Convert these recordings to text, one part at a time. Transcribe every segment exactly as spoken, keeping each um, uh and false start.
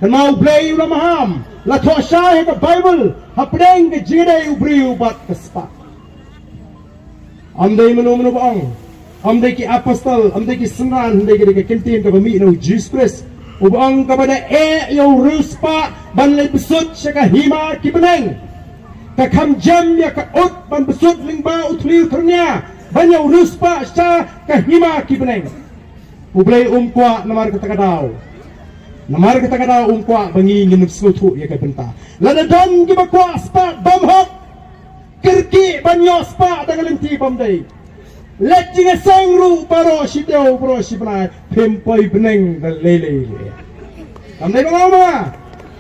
Kynmaw, U Blei u la maham, la thoh shai ha ka Baibl hapdeng ka jingïadei u briew bad ka spah. Ym dei mano mano ba ong, ym dei ki apostol, ym dei ki synran, ym dei ka, dei ka kyntien kaba mih na u Jisu Khrist, uba ong kaba da eh ïa u riewspah ban leit bsut sha ka hima ki bneng. Ka kham jem ïa ka ut ban bsut lyngba u thli u thyrnia ban ïa u riewspah sha ka hima ki bneng. U Blei um kwah namar kata ka daw. Namar kata ka daw um kwah ba ngi ngin ym sngewthuh ïa ka bynta. Lada don kiba kwah spah bymhok, kyrkieh ban ïoh spah da ka lynti bym dei. Leit jingïaseng ruh baroh shi taïew baroh shi bnai, phim poi bneng da lei lei ruh. Kam dei ba nga ma.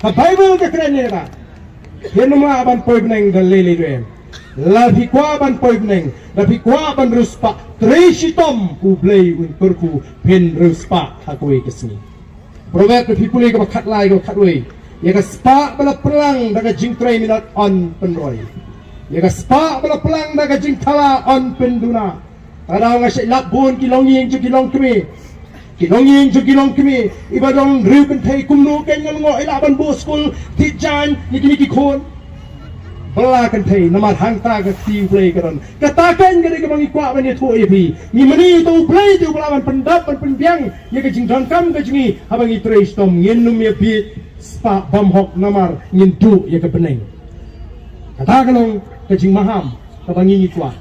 Ka Baibl ka kren ïa kata. Phim ym lah ban poi bneng da lei lei ruh. Lada phi kwah ban poi bneng, lada phi kwah ban riewspah, trei shitom, U Blei un kyrkhu phin riewspah ha kawei ka sngi. Proverb, lada phi pule kaba khatlai, kaba khatwei. Ïa ka spah ba la pynlang da ka jingtrei minot yn pynroi. Ïa ka spah ba la pynlang da ka jingthala yn pynduna. Ka daw nga shait lap bun ki longïing jong ki longkmie. Ki longïing jong ki longkmie, iba don riew kynthei, kumno kein nga lyngngoh i lah ban buh skul thied jaiñ ïa kine ki khun. Ba la kynthei, namar hangta ka kti U Blei ka don. Kata kein ka dei kaba ngi kwah ban ïathuh ïa phi. Ngi mane ïa uta U Blei te uba lah ban pyndap ban pynbiang ïa ka jingdonkam ka jong ngi haba ngi trei shitom. Ngin ym ïa phi spah bymhok namar ngin duh ïa ka bneng. Kata ka long ka jingmaham kaba ngi ngi kwah.